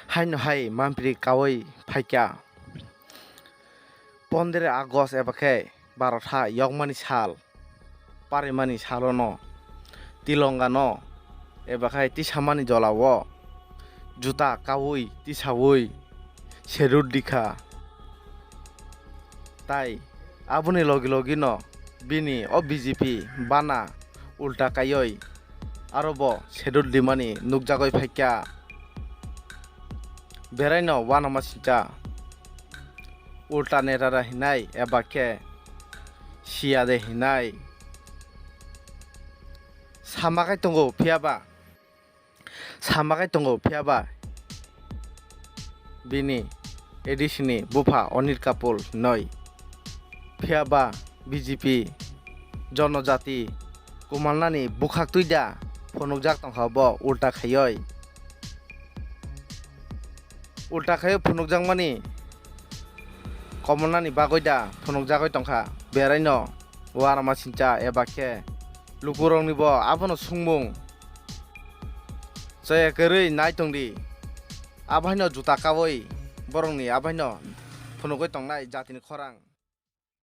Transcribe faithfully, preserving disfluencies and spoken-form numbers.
Haino hai mampiri kaui phaikha. Pondre August eba khe barotha yokmani sal, parimani salono tilongano eba khai tisamani jolao juta kaui tisaui serut dikha. Tai aboni logi logino bini o B J P bana ulta kaioi aro bo serut dimani nukjagoi phaikha. Beraino uanama singcha ulta netara hinai eba khe siyade hinai sama khai tongo, phiyaba sama khai tongo, phiyaba bini A D C ni bupha Anil Kapul hinoi, phiyaba B J P jonojati kumalnani bukhaktwi da phunukjak tongkha bo ulta khaioi. Ulta khai phunukjakmani komornani bagwi da phunukjagwi tongkha. Beraino uarama sincha eba khe lukuroknibo abono sungmung chaya kwrwi nai tongdi. Abohaino juta kaui borokni abohaino phunugwi tongnai jatini khorang.